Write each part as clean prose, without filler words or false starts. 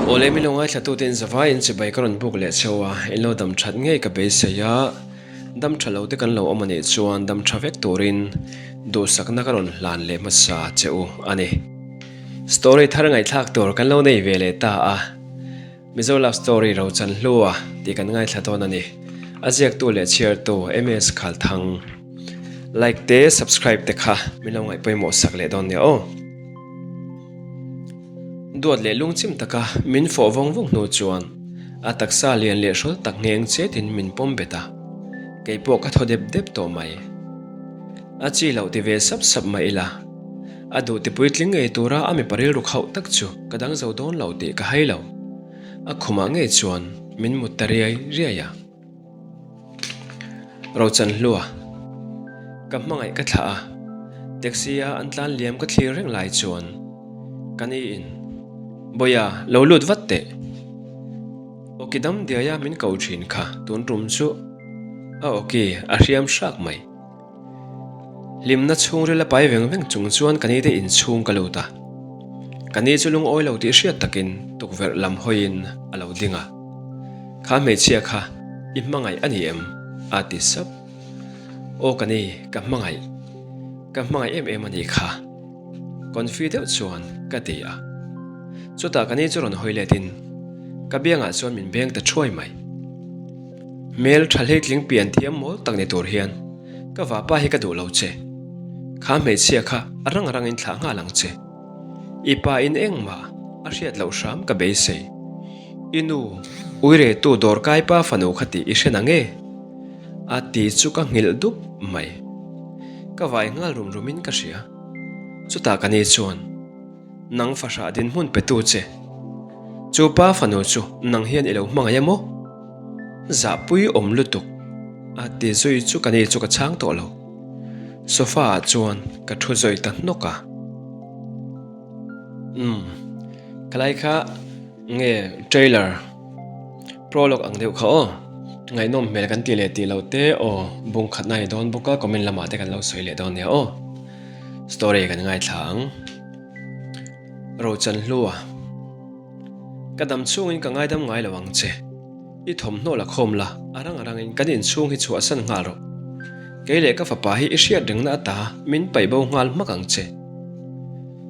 Awle min lo ngaithlatute in zavai in chibai ka rawn buk leh cheu a, in lo dam that ngei ka beisei a, dam tha lo te kan lo awm anih chuan dam tha vek turin duhsakna ka rawn hlan leh hmasa che u a ni. Story thar ngaihthlak tur kan lo nei ve leh ta a. Mizo Love Story Rochan Hlua tih kan ngaithla dawn a ni. A ziaktu leh chhiartu MS Khalthang. Like te subscribe te kha min lo ngaih pawimawh sak leh dawn nia aw. Duat leh lungchim taka min fawh vawng vawng hnu chuan a taksa lian leh hrawl tak ngheng chetin min pawm bet a. Kei pawh ka thaw dep dep tawh mai. A chi loh ti ve sap sap mah ila. A duh ti puitling ngei tura a mipa rilru khauh tak chu ka dang zo dawn lo tih ka hai lo. A khumah ngei chuan min mut ta riai riai a. Rochanhlua, Ka hmangaih ka thlah a, taxi a an tlan liam ka thlir reng lai chuan ka ni in, Bawia, lo lut vat teh. Awki dam diaia min ko thin kha tun tum chu a awki a hriam hrak mai. Hlimna chhungril a pai veng veng chung chuan ka ni te inchhung ka lut a. Ka ni chu lungawi lo tih hriat takin tukverh lam hawiin a lo ding a. Kha hmeichhia kha i hmangaih a ni em? a ti sap. Aw ka ni, ka hmangaih. Ka hmangaih em em a ni kha. Confi deuh chuan ka ti a. Chutah ka ni chu rawn hawi letin ka biangah chuan min beng ta thuai mai. Hmel tha hleitling pian thiam mawl tak ni tur hian ka vapa hi ka duh lo che. Kha hmeichhia kha a rang rangin thlah nghal ang che. I pa in engmah a hriat loh hram ka beisei. I nu, uiretu dawrkai pa fanu kha tih i hre na nge? A ti chu ka nghilh dup mai. Ka vai nghal rum rumin ka hria. Chutah ka ni chuan. Nang fahrah dinhmun petu che. Chu pa fanu chu nang hian i lo hmangaih a maw? Zahpui awm lutuk. A ti zui chu ka ni chu ka chhang tawh lo. Sofa ah chuan ka thu zui ta hnawk a. Umm, khalai kha nge trailer prologue ang deuh kha aw. Ngaihnawm hmel kan ti leh tih loh te aw bung khatna ni dawn bawk a comment lamah te kan lo sawi leh dawn nia aw. Story kan ngaithla ang. Rochanhlua, Ka dam chhungin ka ngaidam ngai lo ang che. I thawmhnaw la khawm la, a rang a rangin kan inchhung hi chhuahsan nghal rawh. Kei leh ka fapa hi i hriat rengna ata min paih bo nghal hmak ang che.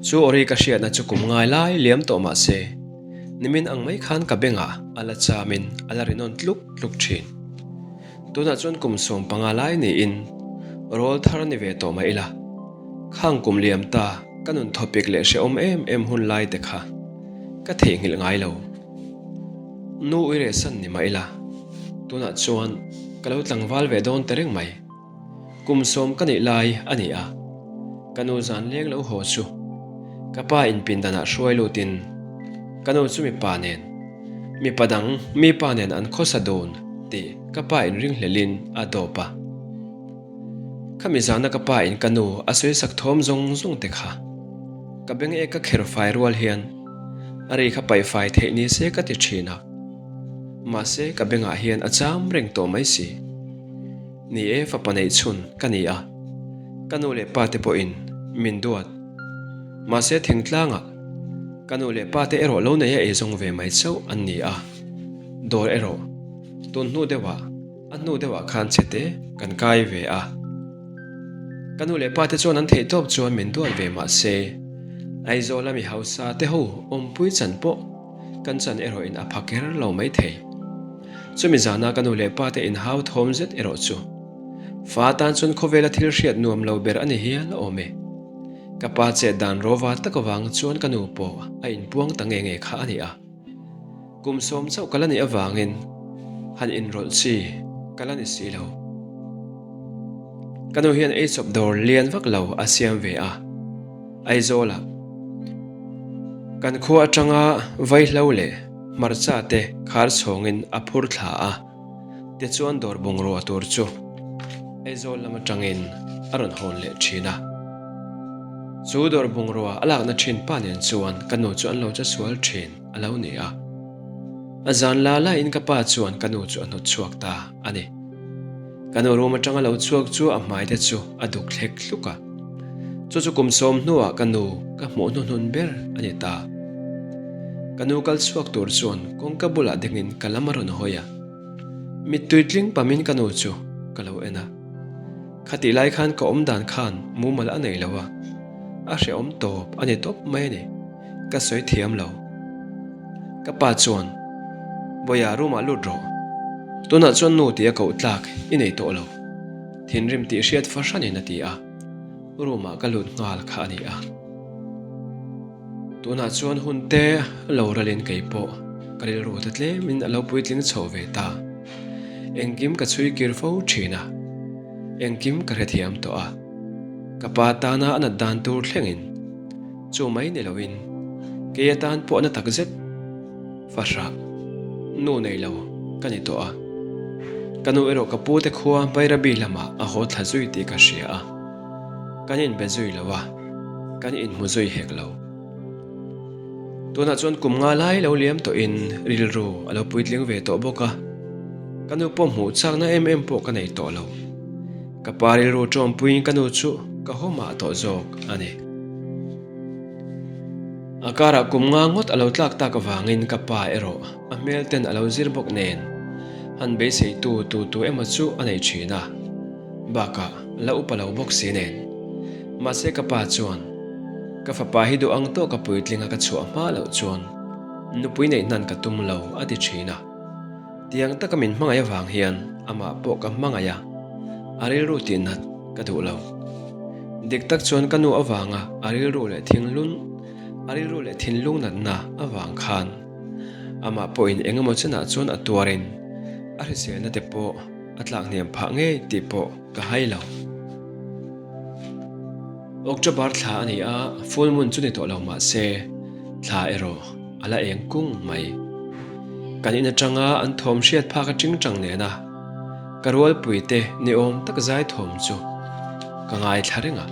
Chu awri ka hriatna chu kum ngai lai liam tawh mah se, nimin ang mai khan ka bengah a la chamin a la rinawn tluk tluk thin. Tunah chuan kum 15 lai niin rawl thar ni ve tawh mah ila, khang kum liam ta ka nun thawpik leh hrehawm em em hun lai te kha ka theihnghilh ngai lo. Nu uire san ni mah ila, tunah chuan ka lo tlangval ve dawn ta reng mai. Kum sawm ka neih lai a ni a, ka nu zan leng lo haw chu ka pa inpindanah hruai lutin ka nu chu mipa nen, mipa dang mipa nen an khawsa dun tih ka pa inringhlelhin a dawp a. Khami zana ka pa in ka nu a sawisak thawm zawng zawng te kha ka beng e ka kher fai rual hian a ri kha paih fai theih ni se ka ti thin a, mahse ka bengah hian a cham reng tawh mai si. Ni e, fapa neih chhun ka ni a, ka nu leh pa te pawhin min duat. Mahse thingtlangah ka nu leh pa te erawh lo neia eizawng ve mai chauh an ni a, dawr erawh tun hnu deuhah a hnu deuhah khan chhe te kan kai ve a. Ka nu leh pa te chuan an theih tawp chuan min duat ve mahse Aizawla mi hausa te ho awmpui chan pawh Kan chan erawhin a pha ker lo mai thei. Chumi zana ka nu leh pa te inhau thawm zet erawh chu fa tan chuan khawvela thil hriat nuam lo ber a ni hial awm e. Ka pa chet dan rawva tak avang chuan ka nu pawh a inpuang ta nge nge kha a ni a. Kum sawm chauh ka la nih avangin han inrawlh chi ka la ni si lo. Ka nu hian eichawp dawr lian vak lo a siam ve a. Aizawlah kan khua atanga vaihlo leh hmarcha te khar chhawngin a phur thla a, tichuan dawr bungrua tur chu Aizawl lam atangin a rawn hawn leh thin a. Chu dawr bungrua a lakna thin pa nen chuan ka nu chu an lo che sual thin a lo ni a. A zan la laiin ka pa chuan ka nu chu a hnawt chhuak ta a ni. Ka nu room atanga lo chhuak chu a hmai te chu a duk thlek hluk a. Chu chu kum sawm hnuah ka nu ka hmuh hnuhnun ber a ni ta. Ka nu kal chhuak tur chuan kawngka bulah dingin ka lam a rawn hawi a. Mittui tling pamin ka nu chu ka lo en a. Khatih lai khan ka awm dan khan mumal a nei lo a, a hrehawm tawp a ni tawp mai a ni. Ka sawi thiam lo. Ka pa chuan, Bawiha room ah lut rawh. Tunah chuan nu tih a koh tlak i nei tawh lo. Thinrim tih hriat fahranin a ti a, room ah ka lut nghal kha a ni a. Tunah chuan hun te lo ralin kei pawh ka rilru te tlemin a lo puitling chho ve ta. Engkim ka chhui kir fo thin a, engkim ka hrethiam tawh a. Ka pa tana a nat dan tur thlengin chu mai ni loin kei atan pawh na tak zet fahrah nu nei lo ka ni tawh a. Ka nu erawh ka pu te khua Bairabi lamah a haw thla zui tih ka hria a, kan inbe zui lo a. Kan inhmu zui hek lo. Tunah chuan kum nga lai lo liam tawhin rilru a lo puitling ve tawh bawk a, ka nu pawh hmuh chakna em em pawh ka nei tawh lo. Ka pa rilru tawmpuiin ka nu chu ka haw mah tawh zawk a ni. A karah kum nga ngawt a lo tlak tak avangin ka pa erawh a hmel ten a lo zir bawk nen han beiseitu tu tu emaw chu a nei thin a. Bakah la upa lo bawk si nen. Mahse ka pa chuan, Ka fapa hi duh ang tawk a puitlinga ka chhuah hma loh chuan nupui neih hnan ka tum lo a ti thin a. Tiang taka min hmangaih avang hian amah pawh ka hmangaih a, a rilru tih nat ka duh lo. Dik tak chuan ka nu avanga a rilru leh thinglun a rilru leh thinlung natna avang khan amah pawhin eng emaw chenah chuan a tuarin a hriselna te pawh A tlak hniam phah ngei tih pawh ka hai lo. October thla a ni a, full moon chu ni tawh lo mah se, thla erawh a la eng kung mai. Kan in atanga an thawm hriat phak a ting tang nena ka rualpui te ni awm tak zai thawm chu ka ngaithla reng a.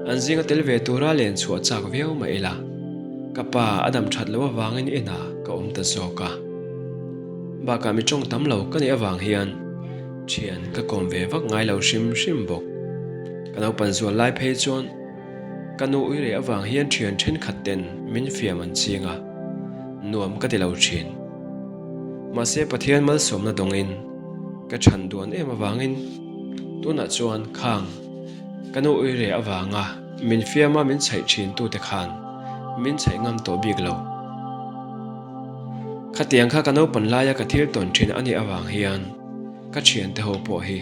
An zinga tel ve tura len chhuah chak viau mah ila, ka pa a dam that loh avangin inah ka awm ta zawk a. Bakah mi tawng tam lo ka nih avang hian thian ka kawm ve vak ngai lo hrim hrim bawk. Ka naupan zual lai phei chuan ka nu ui reh avang hian thian thenkhat ten min fiam an ching a, nuam ka ti lo thin. Mahse Pathian malsawmna dawngin ka chhan duan em avangin tunah chuan khang ka nu ui reh avanga min fiama min chhaih thin tute khan min chhaih ngam tawh bik lo. Khatiang kha ka naupan laia ka thil tawn thin a nih avang hian ka thiante ho pawh hi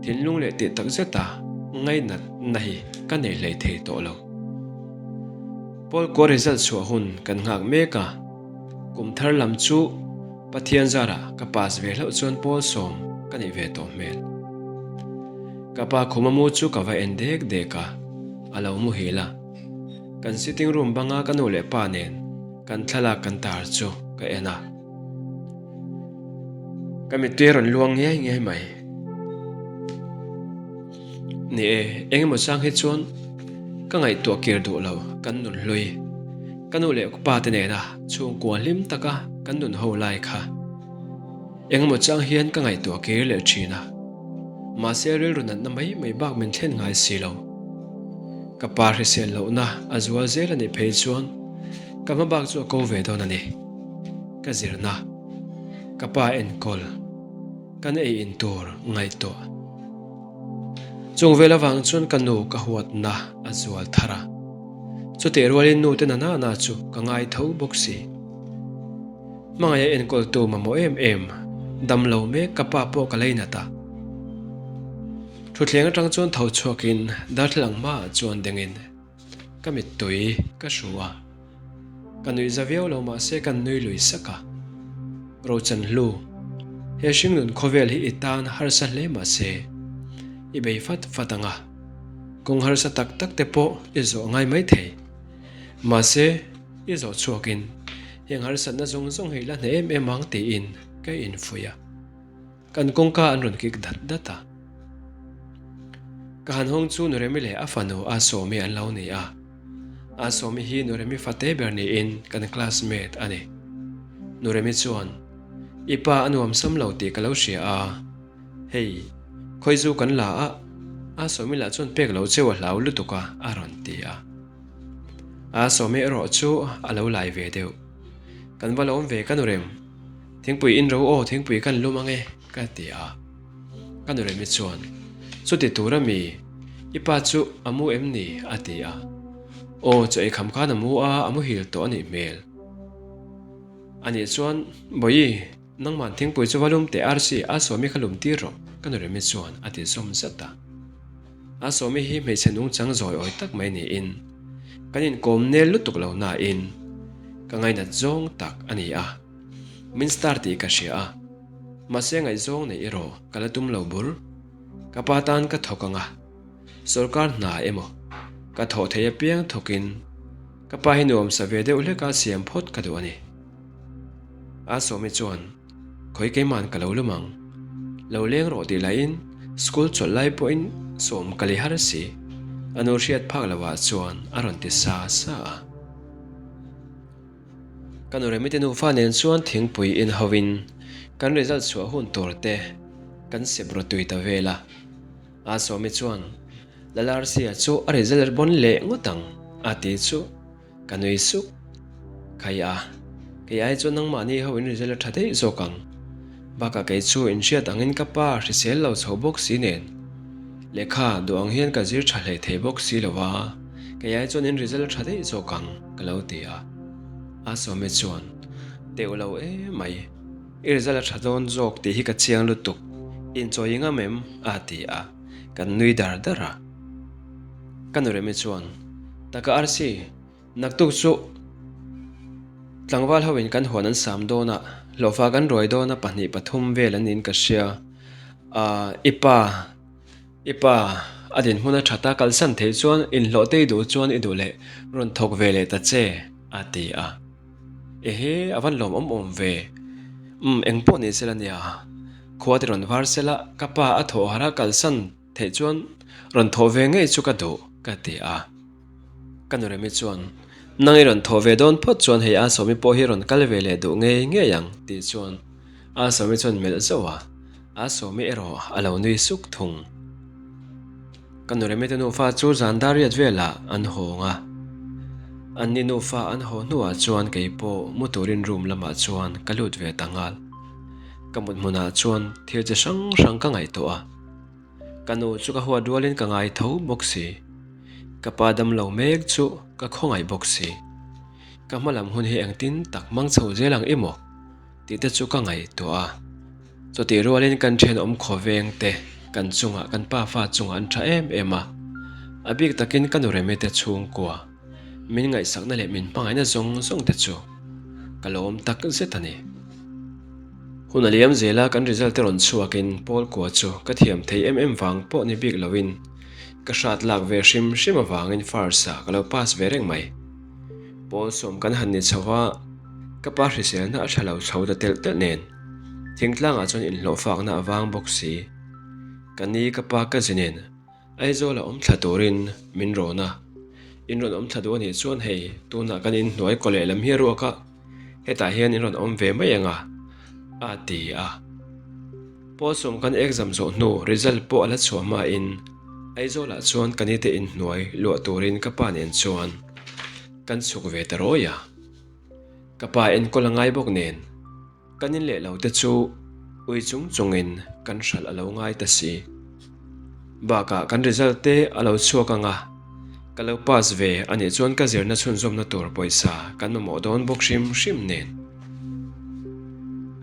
thinlung leh tih tak zeta ngainatna hi ka nei hlei thei tawh lo. Pawlkua result chhuah hun kan nghak mek a, kum thar lam chu Pathian zarah ka pass ve hlauh chuan Pawlsawm ka nih ve tawh hmel. Ka pa khuma mu chu ka va en dek dek a, a lo muhil a. Kan sitting room banga ka nu leh pa nen kan thlalak kan tar chu ka en a. Ka mittui a rawn luang ngiai ngiai mai. Ni e, eng emaw chang hi chuan ka ngaihtuah kir duh lo kan nun hlui. Ka nu leh pa te nena chhungkua hlim taka kan nun ho lai kha. Eng emaw chang hian ka ngaihtuah kir leh thin a. Mahse rilru natna mai mai bak min thlen ngai si lo. Ka pa hrisel lohna a zual zel a nih phei chuan ka hma bak chu a ko ve dawn a ni. Ka zirna, ka pa enkawl, kan ei in tur ngaihtuah. Chung vel avang chuan ka nu ka huatna a zual thar a. Chutih rualin nu te na nana chu ka ngai tho bawk si. Hmangaih a enkawltu mamawh em em, dam lo mek ka pa pawh ka leinat a. Thutthleng atang chuan tho chhuakin darthlalang hmaah chuan dengin ka mittui ka hru a. Ka nuih za viau lo mahse kan nui lui sak a. Rochan hlu, he hringnun khawvel hi i tan harsa hle mahse i bei fat fat ang a. Kawng harsa tak tak te pawh i zawh ngai maithei. Mahse i zawh chhuakin heng harsatna zawng zawng hi la hneh em em ang tiin ka infuih a. Kan kawngka an rawn kik dat dat a. Ka han hawng chu Nuremi leh a fanu Asawmi an lo ni a. Asawmi hi Nuremi fate ber niin kan classmate a ni. Nuremi chuan, I pa a nuam sam lo tih ka lo hria a. Hei, khawi zu kan la a, Asawmi lah chuan pek lo cheu a hlau lutuk a, a rawn ti a. Asawmi erawh chu a lo lai ve deuh. Kan va lawm ve ka nu rem. Thingpui in ro aw thingpui kan lum ang e ka ti a. Ka nu remi chuan, Chuti tur a mi, i pa chu a mu em ni? a ti a. Aw chaw ei kham khan a mu a, a muhil tawh a nih hmel. Anih chuan, Bawihi, nangman thingpui chu va lum teh arsi a sawmi kha lum tir rawh ka nu remi chuan a ti zawm zat a. A sawmi hi hmeichhe nungchang zawi awi tak mai niin kan inkawm nel lutuk lo nain ka ngainat zawng tak a ni a. Min star tih ka hria a, mahse ngaihzawng neih erawh ka la tum lo bur. Ka pa tan ka thawk ang a, sawrkar hna emaw ka thawh theih apiang thawkin ka pa hi nuamsa ve deuh hleka siam phawt ka duh a ni. A sawmi chuan, Khawi keiman ka lo lum ang. Lo leng rawh tih lahin school chawlh lai pawhin sawm ka li har si. A nu hriat phak lovah chuan a rawn ti sa sa a. Ka nu Remite nufa nen chuan thingpui in hovin kan result chhuah hun tur te kan sep rawh tui ta vel a. A sawmi chuan, Lalarsia chu a result bawn leh ngawt ang a ti chu. Ka nui suk. Khai a, kei ai chuan nangmahni ho in result a tha daih zawk ang. Bakah kei chu in hriat angin ka pa hrisel lo chho bawk si nen. Lehkha duh ang hian ka zir tha hlei thei bawk si lo a, kei ai chuan in result a tha daih zawk ang ka lo ti a. A sawmi chuan, Teuh lo emai, i result a tha dawn zawk tih hi ka chiang lutuk, inchawi ngam em? a ti a, kan nui dar dar a. Ka nu Remi chuan, Taka arsi, naktuk chu tlangval ho in kan huan an sam dawn a, hlawhfa kan ruai dawn a pahnih pathum vel an niin ka hria. Ahh, i pa, i pa a dinhmun a that a, kalsan theih chuan inhlawh te i duh chuan i duh leh rawn thawk ve leh ta che, a ti a. Ehe, a van lawm awm awm ve. Umm, engpawh ni sela nia, khua te rawn var sela, ka pa a thawh harh a kalsan Theih chuan rawn thawh ve ngei chu ka duh ka ti a. Ka nu Remi chuan, Nang i rawn thawh ve dawn phawt chuan hei Asawmi pawh hi rawn kal ve leh duh ngei ngei ang tih chuan Asawmi chuan melh zauh a, Asawmi erawh a lo nui suk thung. Ka nu Remi te nufa chu zan dar riat velah an hawng a. Anni nufa an haw hnuah chuan kei pawh mu turin room lamah chuan ka lut ve ta nghal. Ka mut hmunah chuan thil chi hrang hrang ka ngaihtuah a. Ka nu chu ka huat rualin ka ngai tho bawk si. Ka pa dam lo mek chu ka khawngaih bawk si. Ka hma lam hun hi engtin tak hmang chho zel ang i maw? tih te chu ka ngaihtuah a. Chutih rualin kan thenawm khawveng te kan chungah kan pa fa chungah an tha em em a. A bik takin ka nu Remi te chhungkua min ngaihsakna leh min hmangaihna zawng zawng te chu ka lawm tak zet a ni. Hun a liam zela kan result te rawn chhuakin Paul kua chu ka thiam thei em em vang pawh ni bik loin ka hrat lak ve hrim hrim avangin first ah ka lo pass ve reng mai. Paul sawm kan han ni chho a, ka pa hriselna a tha lo chho ta telh telh nen thingtlangah chuan inhlawhfakna a vang bawk si. Ka ni ka pa ka zi nen Aizawl a awm thla turin min rawn a, in rawn awm thla duh a nih chuan hei tunah kan inhnuai kaw lehlam hi a ruak a, hetah hian in rawn awm ve mai ang a, a ti a. Pawlsawm kan exam zawh hnu result pawh a la chhuah hmain Aizawlah chuan ka nite inhnuai luah turin ka pa nen chuan kan chhuk ve ta rawi a, ka pa enkawl a ngai bawk nen. Kan in leh lo te chu ui chung chungin kan hralh a lo ngai ta si. Bakah kan result te a lo chhuak ang a, ka lo pass ve a nih chuan ka zirna chhunzawmna tur pawisa kan mamawh dawn bawk hrim hrim nen.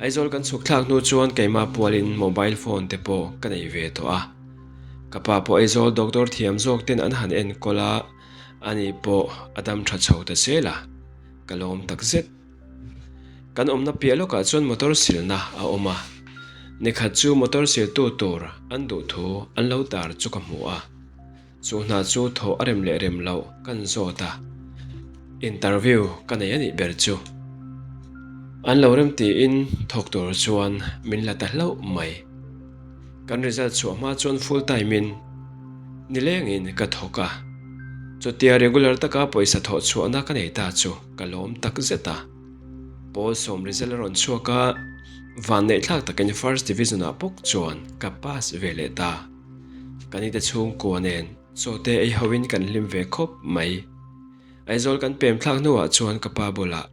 Aizawl kan chhuk thlak hnu chuan keimah pualin mobile phone te pawh ka nei ve tawh a. Ka pa pawh Aizawl doctor thiam zawk ten an han enkawl a, ani pawh a dam tha chho ta zel a, ka lawm takzet. Kan awmna piah lawkah chuan motor silna a awm a, nikhat chu motor siltu tur an duh thu an lo tar chu ka hmu a, chu hna chu thawh a rem leh rem loh kan zawt a, interview ka nei a nih ber chu. An lo rem tiin thawk tur chuan min la ta hlauh mai. Kan result chhuah hma chuan full time in nilengin ka thawk a, chutia regular taka pawisa thawh chhuahna ka nei ta chu ka lawm tak zet a. Pawl sawm result a rawn chhuak a, vanneih thlak takin first division ah bawk chuan ka pass ve leh ta. Ka nite chhungkua nen chaw te ei ho in kan hlim ve khawp mai. Aizawl kan pem thlak hnuah chuan ka pa bulah.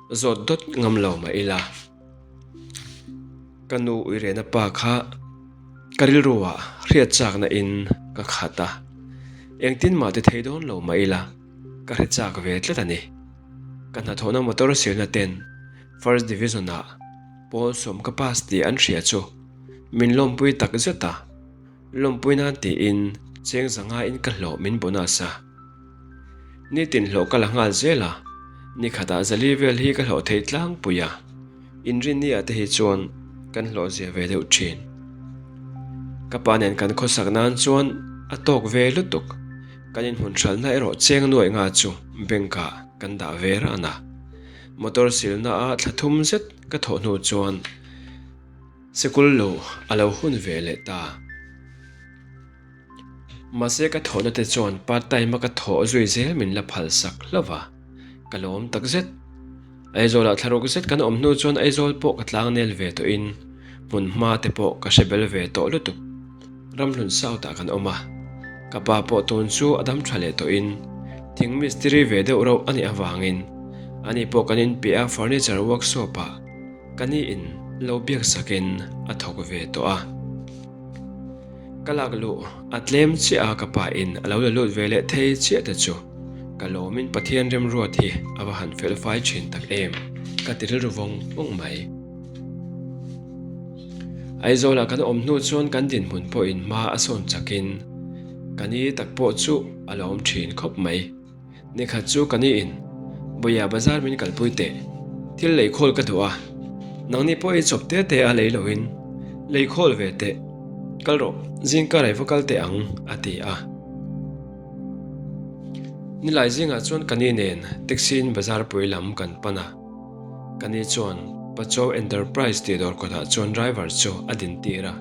Zawt dawt ngam lo mah ila. Ka nu uirena pa kha ka rilru ah hriat chakna in ka khat a, engtin mah ti thei dawn lo mah ila ka hre chak ve tlat a ni. Ka hnathawhna motor silna ten First Division ah pawl sawm ka pass tih an hria chu min lawmpui tak zet a, lawmpui nan tiin cheng zanga in ka hlawh min bonus a. Nitin hlawh ka la nghal zel a, nikhatah zali vel hi ka hlawh thei tlangpui a, inrinni ah te hi chuan kan hlawh zia ve deuh thin. Ka pa nen kan khawsak nan chuan a tawk ve lutuk, kan inhmun hralhna erawh cheng nuaih nga chu bank ah kan dah ve ran a. Motor silna ah thla thum zet ka thawh hnu chuan sikul lo a lo hun ve leh ta. Mahse ka thawhna te chuan part time a ka thawh zui zel min la phal sak hlauh a, ka lawm tak zet. Aizawlah thlaruk zet kan awm hnu chuan Aizawl pawh ka tlang nel ve tawhin hmun hma te pawh ka hre bel ve tawh lutuk. Ramhlun South ah kan awm a, ka pa pawh tun chu a dam tha leh tawhin thing mistiri ve deuh rauh a nih avangin ani pawh kan inpiah a furniture workshop ah ka ni in lo biak sakin a thawk ve tawh a. Ka lak luh a tlem chiah a ka pa in a lo la lut ve leh thei chiah te chu ka lawmin Pathian remruat hi a va han fel fai thin tak em ka ti rilru vawng vawng mai. Aizawlah kan awm hnu chuan kan dinhmun pawhin hma a sawn chakin ka ni tak pawh chu a la awm thin khawp mai. Nikhat chu ka ni in, Bawia bazar min kalpui teh, thil lei khawl ka duh a, nangni pawh i chawp te te a lei loin lei khawl ve teh, kal rawh, zingkar ei va kal teh ang, a ti a. Nilai zingah chuan ka ni nen taxi in bazar pui lam kan pan a, ka ni chuan Pachuau Enterprise tih dawr kawtah chuan driver chu a din tir a.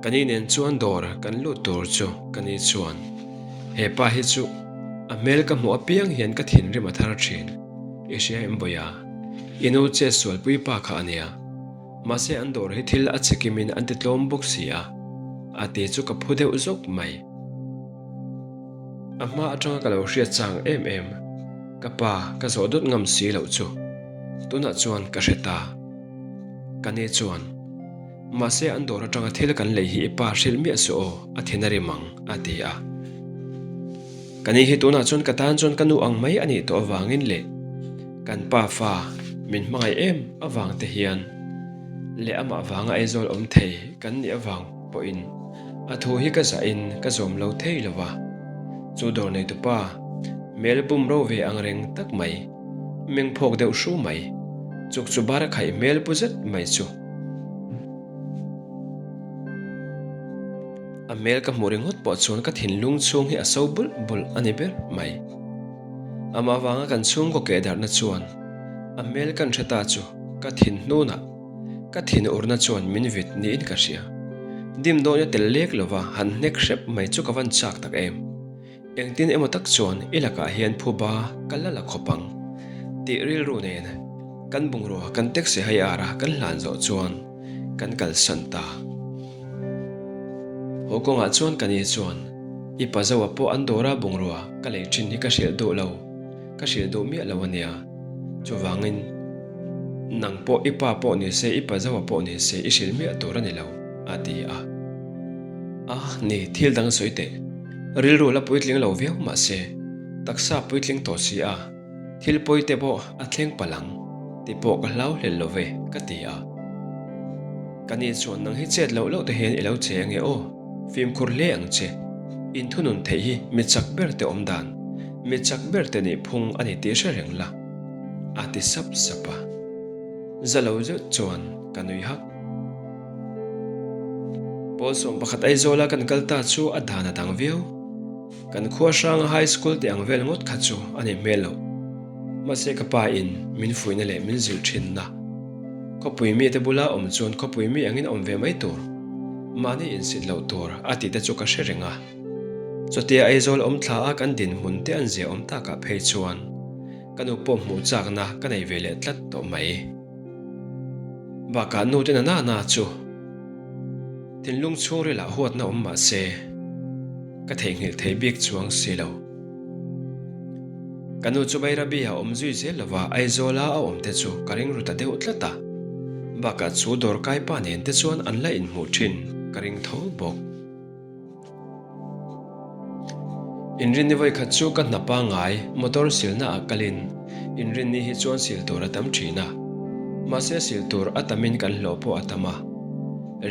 Ka ni nen chuan dawr kan lut tur chu ka ni chuan, He pa hi chu a hmel ka hmuh apiang hian ka thinrim a thar thin. I hria em Bawia? I nu chet sualpui pa kha a nia. Mahse an dawr hi thil a chhekimin an ti tlawm bawk si a, a ti chu ka phu deuh zawk mai. A hma atanga ka lo hriat chang em em, ka pa ka zawh dawt ngam si loh chu tunah chuan ka hre ta. Ka ni chuan. Mahse an dawr atanga thil kan lei hi i pa hrilh miah suh aw, a thin a rim ang, a ti a. Ka ni hi tunah chuan ka tan chuan ka nu ang mai a nih tawh avangin leh kan pa fa min hmangaih em avang te hian leh amah vanga Aizawl awm thei kan nih avang pawhin a thu hi ka zahin ka zawm lo thei lo va. Chu dawr neitupa hmel bum ro ve ang reng tak mai, meng phawk deuh hru mai, chuk chu bar a khaih hmel pu zet mai chu. A hmel ka hmuh ringawt pawh chuan ka thinlung chhung hi a so bulh bulh a ni ber mai. Amah avanga kan chhungkaw keh darhna chuan a hmel kan hre ta chu ka thin hnunah ka thin urna chuan min vit niin ka hria. Dimdawina tel lek lova han hnek hrep mai chu ka van chak tak em. Engtin emaw tak chuan i lakah hian phuba ka la la khawp ang tih rilru nen kan bungrua kan taxi hai ara kan hlan zawh chuan kan kalsan ta. Haw kawngah chuan ka ni chuan i pa Zoa pawh an dawra bungrua ka lei thin hi ka hrilh duh lo, ka hrilh duh miah lo a nia. Chuvangin nang pawh i pa pawh ni se i pa Zoa pawh ni se i hrilh miah tur a ni lo a ti a. A ni thil dang sawi teh. Rilru la puitling lo viau mah se, taksa puitling tawh si a, thil pawi te pawh a thleng palh ang tih pawh ka hlau hlel lo ve, ka ti a. Ka ni chuan nang hi chet loh loh te hian i lo che ange aw, fimkhur hle ang che. Inthunun theih hi mi chak ber te awm dan, mi chak ber te nih phung a ni tih hre reng la, a ti sap sap a. Za lo zeuh chuan ka nui hak. Pawl 11 Aizawla kan kal ta chu a dan a dang viau. Kan khua hranga High School tih ang vel ngawt kha chu a ni hmel loh. Mahse ka pa in min fuihna leh min zilh thinna. Khawpui mite bula awm chuan khawpui mi angin awm ve mai tur, mahni insit loh tur a tih te chu ka hre reng a. Chutia Aizawl awm thla a kan dinhmun te an zia awm takah phei chuan ka nu pawh hmuh chakna ka nei ve leh tlat tawh mai. Bakah nu te na na chu thinlung chhungril ah huatna awm mah se ka theihnghilh thei bik chuang si lo. Ka nu chu Bairabi a awm zui zel lova Aizawla a awm te chu ka ring ru ta deuh tlat a. Bakah chu dawrkai pa nen te chuan an la inhmuh thin ka ring tho bawk. Inrinni vawikhat chu ka hna pangngai motor silna ah kalin inrinni hi chuan sil tur a tam thin a. Mahse sil tur a tamin kan hlawh pawh a tam a.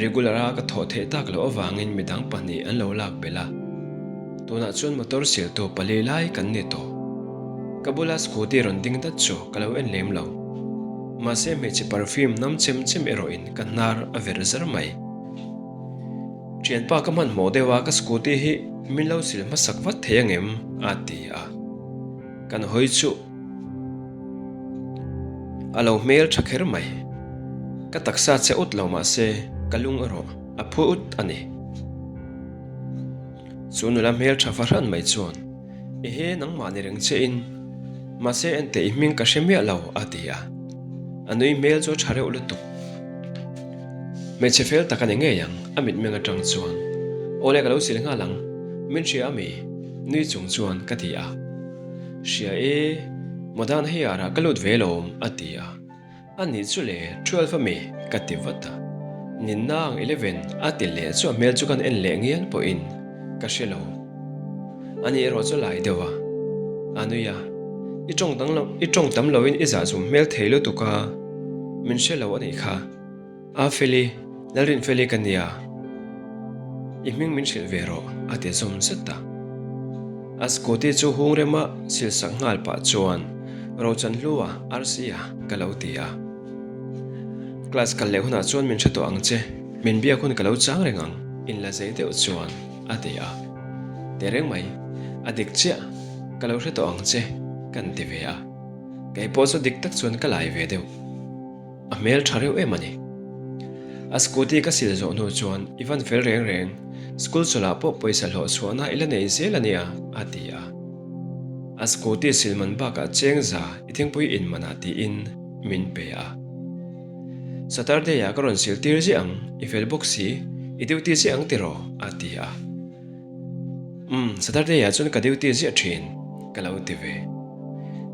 Regular a ka thawh theih tak loh avangin midang pahnih an lo lak belh a. Tunah chuan motor siltu pali lai kan ni tawh. Ka bula scooty rawn ding dat chu ka lo en lem lo. Mahse hmeichhe perfume nam chem chem erawhin ka hnar a ver zar mai. Thianpa ka hmanhmawh deuh a ka scooty hi min lo sil hmasak vat thei angem? a ti a. Kan hawi chu a lo hmel tha kher mai. Ka taksa che ut lo mah se ka lung erawh a phu ut a ni. Chu nula hmel tha fahran mai chuan, Ehe nangmah ni reng che in, mahse enteh i hming ka hre miah lo a ti a. A nui hmel chu a tha reuh lutuk. Hmeichhe fel tak a ni ngei ang, a mitmeng atang chuan. Awle ka lo sil nghal ang, min hria a mi? Nui chung chuan ka ti a. Hria e, Modern Hair ah ka lut ve lawm a ti a. A nih chu le, 12 a mi? ka ti vat a. Ninna ang 11 a ti leh chu a hmel chu kan en leh ngial pawhin ka hre lo. A nih erawh chu lai deuh a. A nui a, I tawng dang lo, i tawng tam loin i zah zum hmel thei lutuk a, min hre lo a nih kha. A Feli, Lalrinfeli ka nia, i hming min hrilh ve rawh, a ti zawm zet a. A scooty chu hung rema sil sak nghal pah chuan Rochanhlua RC-a ka lo ti a. Class kal leh hunah chuan min hre tawh ang che, min biak hun ka lo chang reng ang, inla zei deuh chuan a ti a. Tehreng mai, a dik chiah, ka lo hre tawh ang che, kan ti ve a. Kei pawh chu dik tak chuan ka lai ve deuh. A hmel tha reuh em a ni. A scooty ka sil zawh hnu chuan i van fel reng reng, school chawlhah pawh pawisa hlawh chhuahna i la nei zel a nia, a ti a. A scooty sil man bakah cheng za i thingpui in manah tiin min pe a. Saturday ah ka rawn sil tir ziah ang, i fel bawk si, i duty ziah ang tiraw? a ti a. Umm, Saturday ah chuan ka duty ziah thin, ka lo ti ve.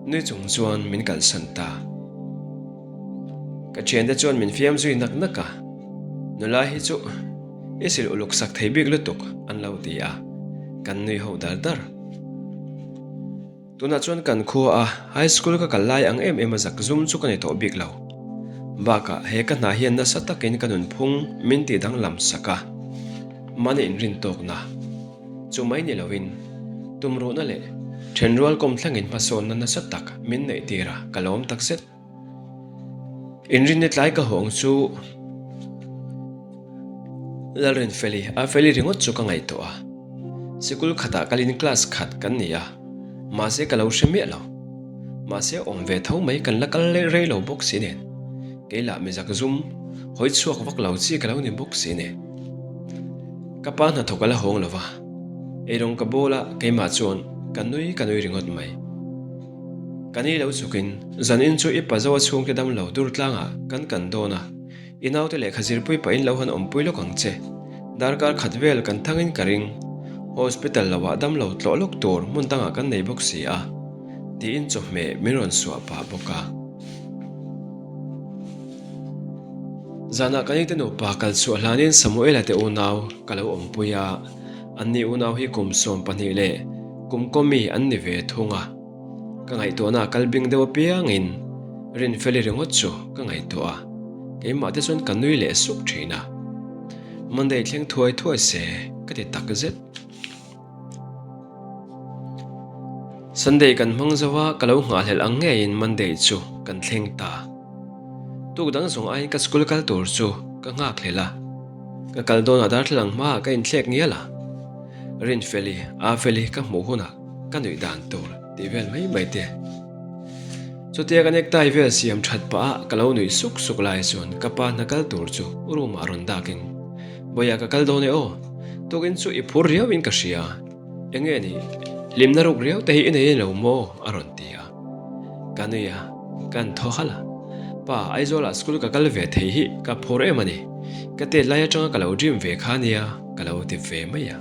Nui chung chuan min kalsan ta. Ka thiante chuan min fiam zui nak nak a, Nula hi chu i sil uluk sak thei bik lutuk an lo ti a, kan nui ho dar dar. Tunah chuan kan khua a high school ka kal lai ang em em a zak zum chu ka ni tawh bik lo. Bakah he ka hna hian nasa takin ka nunphung min tih danglam sak a, mahni inrin tawkna chu mai ni loin tumruhna leh thenrual kawm thlengin hmasawnna nasa tak min neih tir a ka lawm takzet. Inrinni tlai ka hawng chu Lalrinfeli, a Feli ringawt chu ka ngaihtuah a. Sikul khatah kalin class khat kan ni a, mahse ka lo hre miah lo. Mahse awm ve tho mai kan la kal leh rei lo bawk si nen. Kei lah mizak zum, hawi chhuak vak lo chi ka lo ni bawk si nen. Ka pa hnathawk a la hawng lo va, eirawng ka bawl a keimah chuan ka nui ka nui ringawt mai. Ka ni lo chukin, zanin chu i pazo a chhungte dam lo dur tlangah kan kan dawn a, i naute lehkha zirpui pahin lo han awmpui lawk ang che. Darkar khat vel kan thangin ka ring. Hospital loah dam lo tlawh lawk tur hmun dangah kan nei bawk si a, tiin chawhmeh min rawn suah pah bawk a. Zanah ka nite nupa kal chhuah hlanin Samuela te unau ka lo awmpui a. Anni unau hi kum 12 leh kum kawmi an ni ve thung a. Ka ngaihtuahna a kal bing deuh apiangin Rinfeli ringawt chu ka ngaihtuah a, keimah te chuan ka nui leh suk thin a. Monday thleng thuai thuai se ka ti tak zet. Sunday kan hmang zo a, ka lo nghahhlelh ang ngeiin Monday chu kan thleng ta. Tuk dang zawng aiin ka school kal tur chu ka nghakhlelh a. Ka kal dawnah darthlalang hmaah ka inthlek ngial a, Rinfeli, Afeli ka hmuh hunah ka nuih dan tur tih vel mai mai te. Chutia ka necktie vel siam that pah a ka lo nuih suk suk lai chuan ka pa hna kal tur chu room ah rawn dakin, Bawiah ka kal dawn e aw, tukin chu i phur riauin ka hria, enge ni hlimna ruk riau te hi i nei lo maw? a rawn ti a. Ka nui a, kan thaw halh a. Pa, Aizawlah school ka kal ve thei hi ka phur em a ni. Ka tet lai atanga ka lo dream ve kha nia, ka lo ti ve mai a.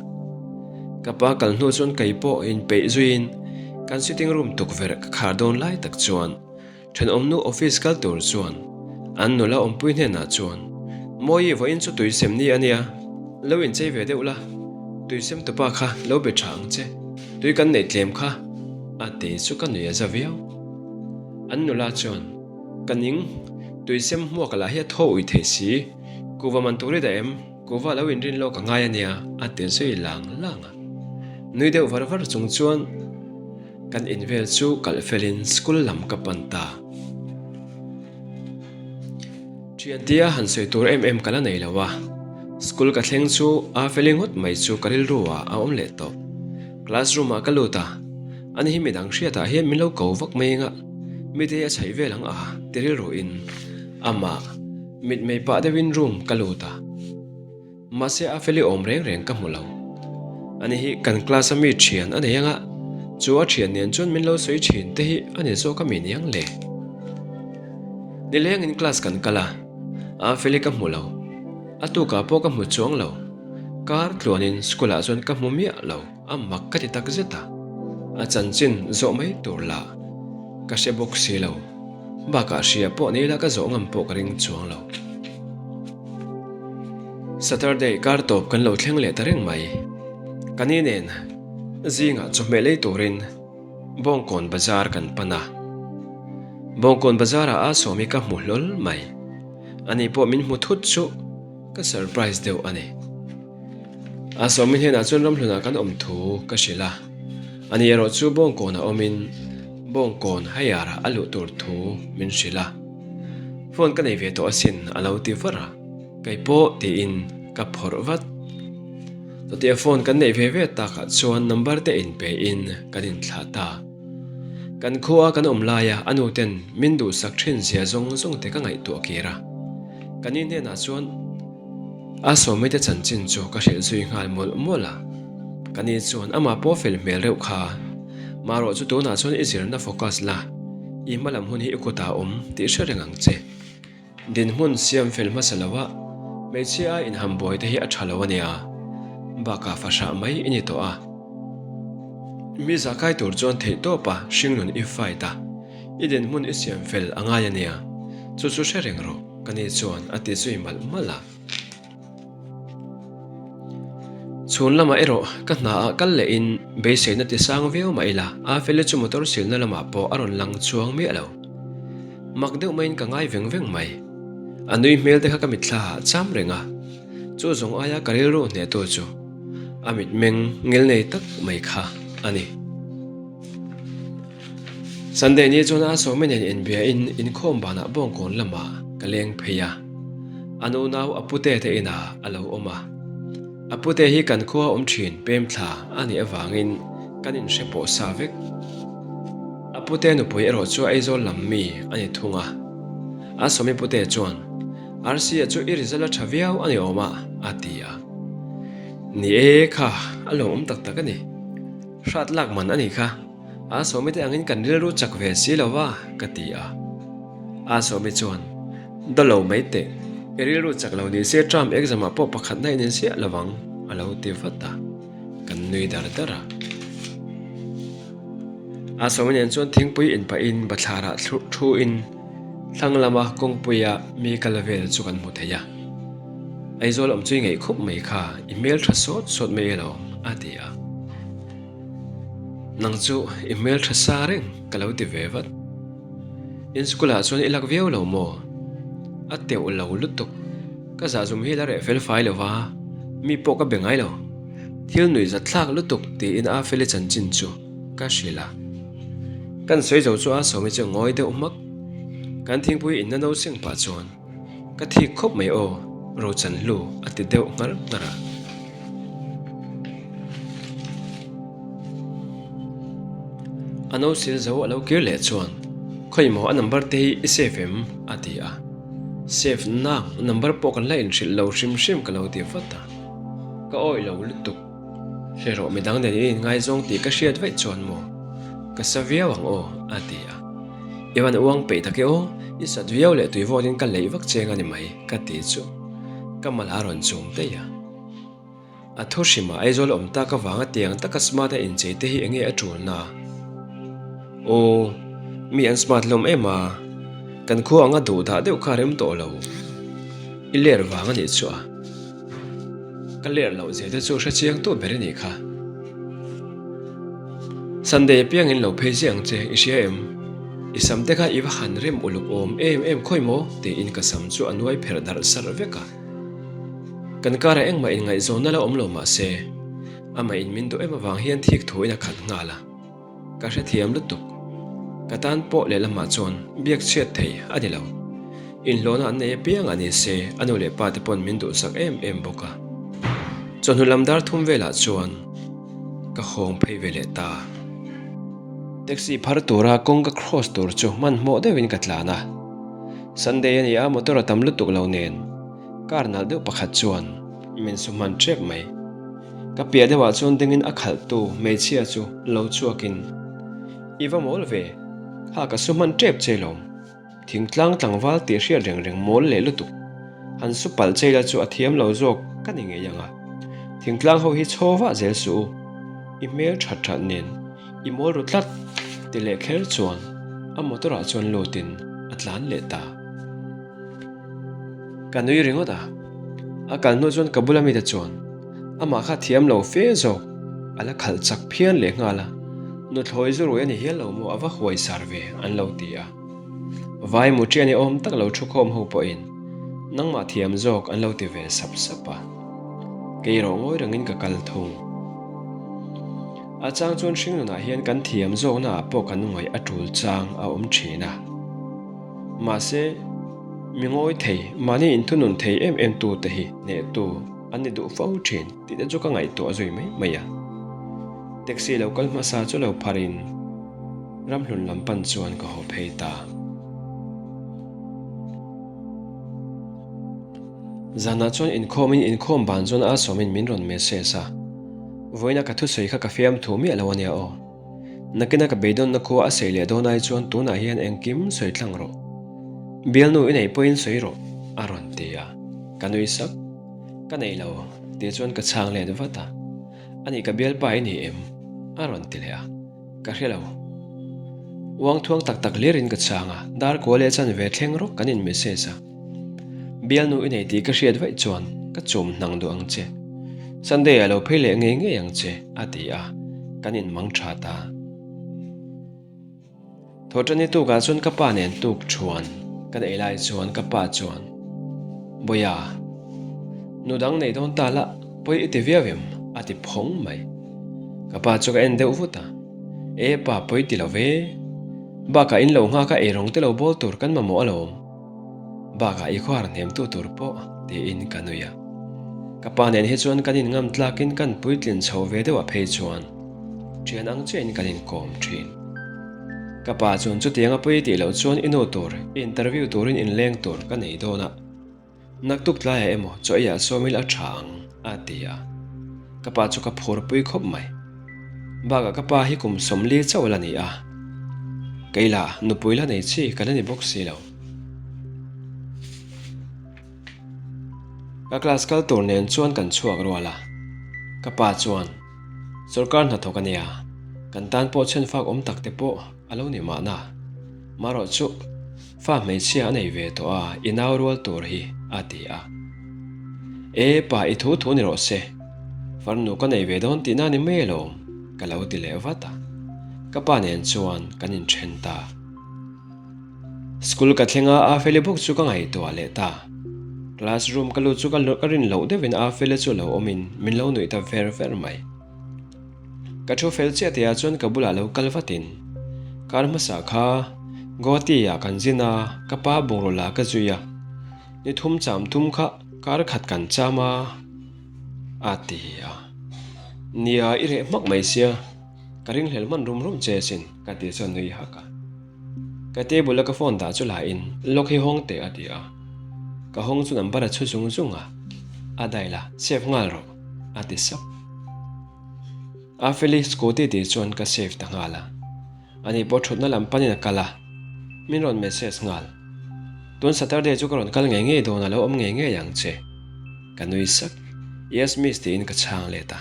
Ka pa kal hnu chuan kei pawh inpeih zuiin Kan sitting room tukverh ka khar dawn lai tak chuan thenawmnu office kal tur chuan an nula awmpui hnenah chuan, Mawi vawiin chu tui sem ni a nia, lo inchei ve deuh la, tui sem tupa kha lo be tha ang che, tui kan neih tlem kha a ti chu ka nui a za viau. An nula chuan, Ka ning, tui sem hmuak lah hi a thaw ui thei si, kuva man tur i dah em? Kuva lo inrin lawk a ngai a nia, a ti zui lang lang a. Nui deuh var var chung chuan kan in vel chu kalh felin school lam ka pan ta. Thiantia han sawi tur em em ka la nei lo a, school ka thleng chu a feli ngawt mai chu ka rilru ah a awm leh tawh. Classroom ah ka lut a, ani hi midang hriatah hian min lo ko vak mai anga mite hi a chhaih vel ang a ti rilru in amah Mitmei pah deuhin room ka lut a, mahse a feli awm reng reng ka hmu lo. Ani hi kan class a mi thian a nei anga, chu a thian nen chuan min lo sawi thin te hi a ni zawk a mi niang le. Nilengin class kan kal a, a feli ka hmu lo. A tukah pawh ka hmu chuang lo. Kar tluanin school ah chuan ka hmu miah lo, a mak ka ti tak zet a. A chanchin zawh mai tur lah ka hre bawk si lo. Bakah hria pawh ni ila ka zawh ngam pawh ka ring chuang lo. Saturday kar tawp kan lo thleng leh ta reng mai. Ka ni nen zingah chawhmeh lei turin Bawngkawn bazar kan pan a. Bawngkawn bazarah a sawm hi ka hmu hlawl mai. Ani pawh min hmu thut chu ka surprise deuh a ni. A sawmi hnenah chuan ramhlunah kan awm thu ka hrilh a, ani erawh chu Bawngkawnah awmin Bawngkawn Haiarah a luh tur thu min hrilh a. Phone ka nei ve tawh asin a lo ti var a, kei pawh tiin ka phawrh vat. Chutia phone kan neih ve ve takah chuan number te inpe in kan inthlah ta. Kan khua kan awm laia a nu ten min duhsak thin zia zawng zawng te ka ngaihtuah kir a, ka ni hnenah chuan A sawmite chanchin chu ka hrilh zui nghal mawlh mawlh a, ka ni chuan amah pawh fel hmel reuh kha. Marawh chu tunah chuan i zirna focus la, i hma lam hun hi i kutah awm tih hre reng ang che. Dinhmun siam fel hmasa lo a, hmeichhia a inham buai te hi a tha lo a nia, bakah fahrah mai i ni tawh a. Mi zahkai tur chuan theihtawpa hringnun i fight a, i dinhmun i siam fel a ngai a nia, chu chu hre reng rawh. Ka ni chuan a ti zui malh malh a. Chhun lamah erawh ka hna ah kal leh in beiseina ti sang viau mah ila a Feli chu motor silna lamah pawh a rawn lang chuang miah lo. Mak deuh maiin ka ngai veng veng mai. A nui hmel te kha ka mitthla ah cham reng a, chu zawng aia ka rilru hnehtu chu a mitmeng ngilnei tak mai kha a ni. Sunday ni chuan a sawmi nen inbia in inkhawm banah Bawngkawn lamah ka leng phei a. A nunau a pute te inah a lo awm a. A pute hi kan khua awm thin pem thla a nih avangin kan inhre pawh sa vek. A pute nupui erawh chu Aizawl lam mi a ni thung a. A sawmi pute chuan, Rc-a chu i result a tha viau a ni awm a, a ti a. Ni e, kha a lo awm tak tak a ni. Hrat lak man a nih kha. A sawmi te angin kan rilru chak ve si lo va, ka ti a. A sawmi chuan, Daw lo mai teh, i rilru chak lo ni se term exam ah pawh pakhatna in insiah lo vang, a lo ti vat a. Kan nui dar dar a. A sawmi nen chuan thingpui inpahin bathlarah thu in thlang lama kawngpuia mi kal vel chu kan hmu thei a. Aizawl awm chu i ngaih khup mai kha, i hmel tha sawt sawt mai alawm, a ti a. Nang chu i hmel tha sa reng ka lo ti ve vat. In school ah chuan i lak viau lo maw? A teuh lo lutuk. Ka zahzum hi la reh fel fai lo va, mi pawh ka be ngai lo. Thil nuih zat thlak lutuk tiin a feli chanchin chu ka hrilh a. Kan sawi zo chu a sawmi chu ngawi deuh hmak. Kan thingpui inna no seng pah chuan. Ka thik khawp mai aw, Rochan hlu a ti deuh nghar nghar a. A no sil zo a lo kir leh chuan, Khawi maw a number te hi i save em? a ti a. Save nang, number pawh kan la inhrilh lo hrim hrim ka lo ti vat a. Ka awih lo lutuk. Hre rawh midang nen in inngaizawng tih ka hriat vaih chuan maw? Ka sa viau ang aw, a ti a. I van uang peih tak e aw, i sat viau leh tui vawtin ka leih vak cheng a ni mai, ka ti chu. Ka mal a rawn chum daih a. A thu hrimah Aizawl awm tak avanga tiang taka smart a inchei te hi enge a tulna? Aw, mi an smart hlawm em a, kan khua anga duh dah deuh kha a rem tawh lo. I ler vang a nih chu a. Ka ler loh zia te chu hre chiang tu ber i nih kha. Sunday apiangin lo phei ziah ang che, i hria em? I sam te kha i va han rem uluk awm em em khawi maw? tiin ka sam chu a nuai pherh darh sarh vek a. Kan karah engmah inngaihzawnna la awm lo mah se, amah in min duh em avang hian thik thuin a khat nghal a. Ka hrethiam lutuk. Ka tan pawh lehlamah chuan biak chhiat thei a ni lo. Inhlawhna an nei apiang a ni se, a nu leh pa te pawn min duhsak em em bawk a. Chawhnu lam dar thum velah chuan ka hawng phei ve leh ta. Taxi phar tura kawng ka cross tur chu hmanhmawh deuhin ka tlan a. Sunday a ni a, motor a tam lutuk lo nen car nalh deuh pakhat chuan min su hman tep mai. Ka piah deuhah chuan dingin a khalhtu hmeichhia chu lo chhuakin, I va mawl ve, kha ka su hman tep che lawm. Thingtlang tlangval tih hriat reng reng mawl leh lutuk. Han su palh che ila chu a thiam lo zawk ka ni ngei ang a. Thingtlang ho hi chhaw vah zel suh u. I hmel that that nen i mawl ru tlat ti leh kher chuan a motor ah chuan lutin a tlan leh ta. Ka nui ringawt a, a kal hnu chuan ka bula mite chuan amah kha thiam lo fe zawk a la khalh chak phian leh nghal a, nuthlawi zu rui a ni hial lo maw a va huai sar ve an lo ti a. Vai muṭian i awm tak lo thukhawm ho pawhin nangmah thiam zawk an lo ti ve sap sap a, kei erawh ngawi rengin ka kal thung. A chang chuan hringnunah hian kan thiam zawknaah pawh kan ngaih a tul chang a awm thin a. Mahse, mi ngawi thei, mahni inthunun thei em em tute hi hnehtu an ni duh fo thin tih te chu ka ngaihtuah zui mai mai a. Taxi lo kal hmasa chu lo pharin ramhlun lam pan chuan ka haw phei ta. Zanah chuan inkhawmin inkhawm ban chuan a sawmin min rawn message a, Vawiina ka thusawi kha ka fiamthu miah lo ania aw. Nakina ka beidawnna khua a sawi leh dawn ai chuan tunah hian engkim sawi tlang rawh. Bialnu i nei pawhin sawi rawh, a rawn ti a. Ka nui sak. Ka nei lo, tih chuan ka chhang let vat a. Ani ka bialpa i ni em? a rawn ti leh a. Ka hre lo. Uang thuang tak tak hlirin ka chhang a, dar kual leh chan ve thleng rawk kan in message a. Bialnu i nei tih ka hriat vaih chuan ka chum hnang duh ang che. Sunday ah lo phei leh ngei ngei ang che, a ti a, kan in mang tha ta. Thawhṭani tukah chuan ka pa nen tuk ṭhuan kan ei lai chuan ka pa chuan, Bawiha, nu dang nei dawn ta la, pawi i ti viau em? a ti phawng mai. Ka pa chu ka en deuh vut a, E pa, pawi ti lo ve. Bakah in lo nghak a eirawng te lo bawl tur kan mamawh alawm. Bakah i khuar hnemtu tur pawh tiin ka nui a. Ka pa nen hi chuan kan inngam tlakin kan puitlin chho ve deuh a phei chuan thian ang chiahin kan inkawm thin. Ka pa chuan chutiang a pui tih loh chuan i nu tur, i interview turin inleng tur ka nei dawn a. Naktuk tlaiah emaw chaw eiah sawmil a tha ang a ti a. Ka pa chu ka phurpui khawp mai. Bakah ka pa hi kum 40 chauh la ni a. Kei lah nupui la nei chi ka la ni bawk si lo. Ka class kal tur nen chuan kan chhuak rual a. Ka pa chuan, Sorkar hnathawk a nia, kan tan pawh chhenfak awm tak te pawh a lo ni mahna. Marawh chu fa hmeichhia a nei ve tawh a, i nau rual tur hi, a ti a. E pa, i thu thu ni rawh se. Farnu ka nei ve dawn tihna ni mai alawm, ka lo ti leh vat a. Ka pa nen chuan kan inthen ta. School ka thleng a, Afeli bawk chu ka ngaihtuah leh ta. Class room ka lut chu ka rin loh deuhin Afeli chu lo awmin min lo nuih ta ver ver mai. Ka thu fel chiah tihah chuan ka bulah lo kal vatin kar hmasa kha Guwahati ah kan zin a, ka pa bungraw la ka zui a, ni thum cham thum kha kar khat kan cham a, a ti a. Nia i reh hmak mai sia, ka ringhlel hman rum rum che asin ka tih chuan nui hak a. Ka table a ka phone dah chu la in lock hi hawng teh a ti a, ka hawng chu number a chhu zung zung a, a dail a save nghal rawh a ti sap. Afeli scooty tih chuan ka save ta nghal a, ani pawh thutna lam panin a kal a, min rawn message nghal. Tun Saturday chu ka rawn kal ngei ngei dawn a lo awm ngei ngei ang che. Ka nui sak, Yes miss tiin ka chhang let a.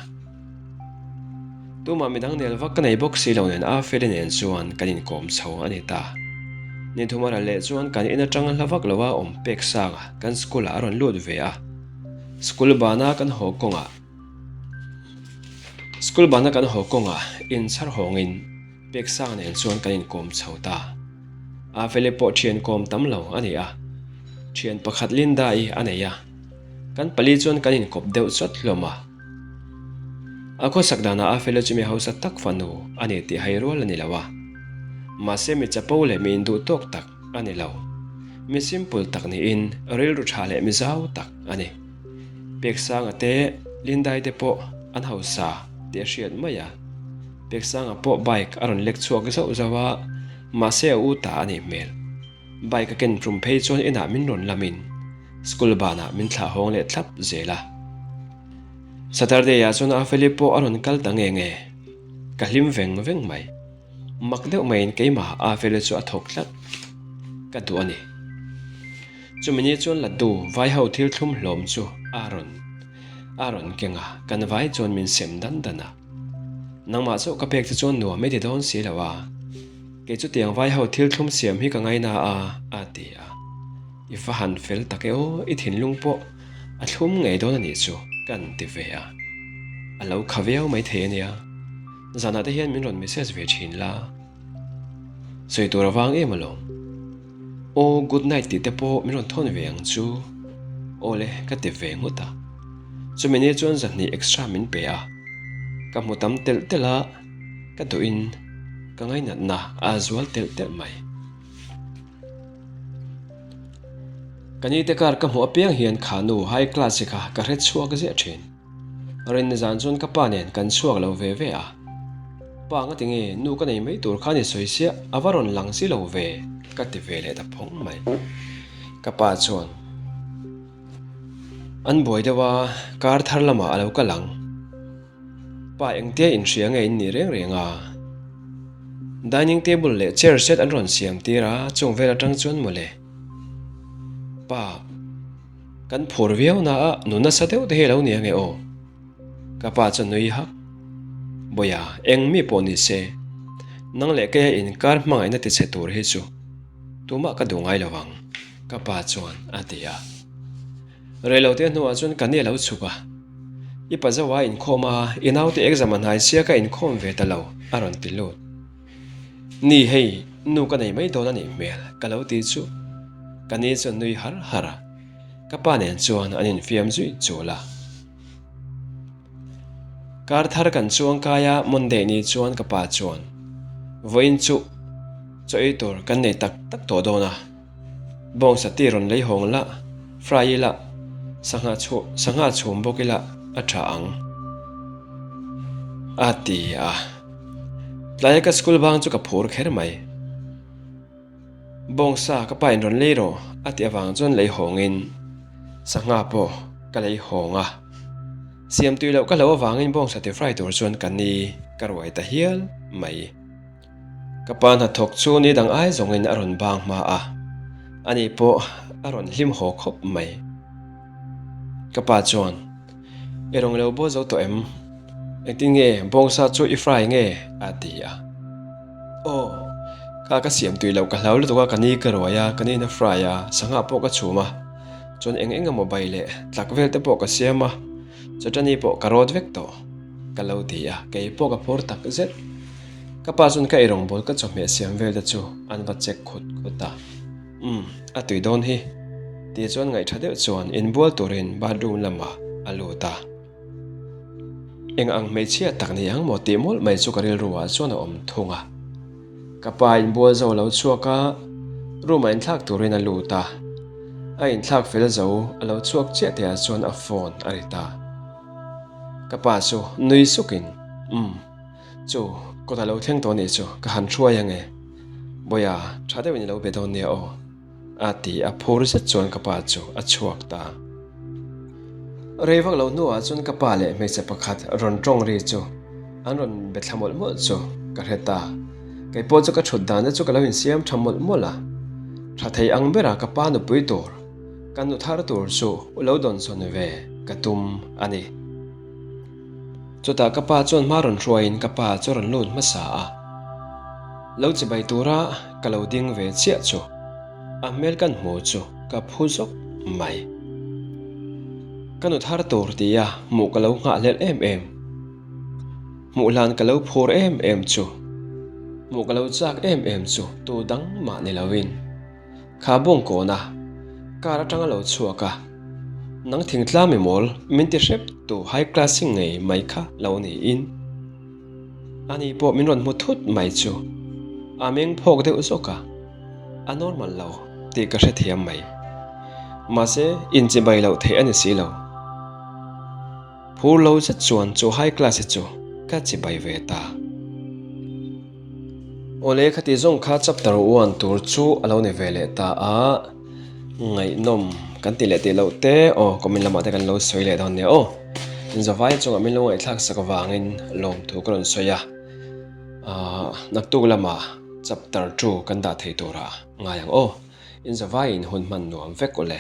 Tumah midang nel vak ka nei bawk si lo nen Afeli nen chuan kan inkawm chho a ni ta. Ni thum a ral leh chuan kan in atang hla vak lo a awm pek sang a, kan school ah a rawn lut ve a. School bana kan haw kawngah School bana kan haw kawngah inchhar hawngin pek sang nen chuan kan inkawm chho ta. Afeli pawh thian kawm tam lo a ni a, thian pakhat Linda-i a nei a. Kan pali chuan kan inkawp deuh chawt hlawm a. A khawsak danah a fela chu mi hausa tak fanu a ni tih hai rual a ni lo a. Mahse mi chapo leh mi induh tawk tak a ni lo. Mi simple tak niin rilru tha leh mi zau tak a ni. Peksanga te Lindai te pawh an hausa tih a hriat mai a. Peksanga pawh bike a rawn lek chhuak zauh zauh a, mahse a u ta a nih hmel. Bike a ken tum phei chuan inah min rawn lamin school banah min thlah hawng leh thlap zel a. Saturday ah chuan Afeli pawh a rawn kal ta nge nge. Ka hlim veng veng mai. Mak deuh maiin keimah Afeli chu a thawk tlat. Ka duh a ni. Chumi ni chuan laddu vai ho thil thlum hlawm chu a rawn a rawn keng a, kan vai chuan min sem dan dan a. Nangmah chauh ka pek che chuan nuam i ti dawn si lo a. Kei chu tiang vai ho thil thlum siam hi ka ngaina a, a ti a. I va han fel tak e aw, i thinlung pawh a thlum ngei dawn a nih chu, kan ti ve a. A lo kha viau mai thei a nia. Zanah te hian min rawn message ve thin la. Sawi tur avang em alawm. Aw, good night tih te pawh min rawn thawn ve ang chu. Aw le, ka ti ve nghut a. Chumi ni chuan zahnih extra min pe a. Ka hmu tam telh telh a. Ka duhin ka ngainatna a zual telh telh mai. Ka nite kar ka hmuh apiang hian kha nu high class hi kha ka hre chhuak ziah thin. Rinna zan chuan ka pa nen kan chhuak lo ve ve a. Pa nga tinge nu ka nei mai tur khan i sawi siah a va rawn lang si lo ve ka ti ve leh ta phawng mai. Ka pa chuan an buai deuh a kar thar lamah a lo kal ang. Pa engtia inhria nge in nih reng reng a? Dining table leh chair set an rawn siam tir a, chung vel atang chuan mawle. Pa, kan phur viau na a, nu nasa deuh te hi a lo ni ange aw. Ka pa chuan nui hak. Bawia, eng mi pawh ni se, nang leh keia inkar hmangaihna tichhe tur hi chu tumah ka duh ngai lo ang, ka pa chuan a ti a. Reilote hnuah chuan ka ni a lo chhuk a, I pa zo a inkhawm a, i naute exam a hnai sia ka inkhawm ve ta lo, a rawn ti lut. Ni hei, nu ka nei mai dawn a nih hmel, ka lo ti chu. Ka ni chuan nui har har a, ka pa nen chuan an infiam zui chul a. Kar thar kan chuang kai a, Monday ni chuan ka pa chuan, Vawiin chu chaw ei tur kan nei tak tak tawh dawn a. Bawngsa ti rawn lei hawng la, fry ila, sangha chhu sangha chhum bawk ila a tha ang. A ti a. Tlaia ka school bang chu ka phur kher mai. Bawngsa ka pa in rawn lei rawh a tih avang chuan lei hawngin sangha pawh ka lei hawng a. Siam tui loh ka hlo avangin bawngsa ti fry tur chuan ka ni ka ruai ta hial mai. Ka pa hnathawk chu ni dang ai zawngin a rawn bang hma a, ani pawh a rawn hlim haw khawp mai. Ka pa chuan, I rawn lo baw zo tawh em? Engtin nge bawngsa chu i fry nge? a ti a. Aw, kha ka siam tui loh ka hlau lutuk a, ka ni ka ruai a, ka niin a fry a, sangha pawh ka chhum a, chuan eng eng emaw bai leh tlak vel te pawh ka siam a, chawṭani pawh ka rawt vek tawh ka lo ti a, kei pawh ka phur tak zet. Ka pa chuan ka eirawngbawl ka chawhmeh siam vel te chu an va check khut khut a. Umm, a tui dawn hi. Tih chuan ngaihṭha deuh chuan inbual turin bathroom lamah a lut a. Eng ang hmeichhia tak ni ang maw tih mawlh mai chu ka rilru ah chuan a awm thung a. Ka pa inbual zo lo chhuak a, room ah inthlak turin a lut a. A inthlak fel zo a lo chhuak chiah tih ah chuan a phone a ri ta. Ka pa chu nui sukin, Umm. Chu, kawt a lo thleng tawh nih chu, ka han hruai ange. Bawiha, tha deuhin i lo be dawn nia aw. A ti a, phur zet chuan ka pa chu a chhuak ta. Rei vak lo hnuah chuan ka pa leh hmeichhe pakhat rawn tawng ri chu an rawn be thla mawlh mawlh chu ka hre ta. Kei pawh chu ka thut dan te chu ka lo insiam tha mawlh mawlh a. Tha thei ang bera ka pa nupui tur, ka nu thar tur chu lo dawnsawn ve ka tum a ni. Chutah ka pa chuan hma rawn hruaiin ka pa chu a rawn lut hmasa a. Lo chibai tura ka lo ding ve chiah chu a hmel kan hmu chu ka phu zawk mai. Ka nu thar tur tia hmuh ka lo nghahhlelh em em. Hmuh hlan ka lo phur em em chu. Hmuh ka lo chak em em chu tu dang mah ni loin. Kha bawng kawna car atanga lo chhuak a, nang thingtlang mi mawl min ti hrep tu high class i ngei mai kha lo niin. Ani pawh min rawn hmu thut mai chu a meng phawk deuh zawk a, a normal lo tih ka hrethiam mai. Mahse inchibai loh theih a ni si lo. Phur lo zet chuan chu high class hi chu ka chibai ve ta. Awle khati zawng kha chapter one tur chu a lo ni ve leh ta a, ngaihnawm kan ti leh tih loh te aw comment lamah te kan lo sawi leh dawn nia aw. Inzavai chungah min lo ngaihthlak sak avangin lawmthu ka rawn sawi a, aah naktuk lamah chapter two kan dah thei turah ngai ang aw. Inzavaiin hun hman nuam vek awle.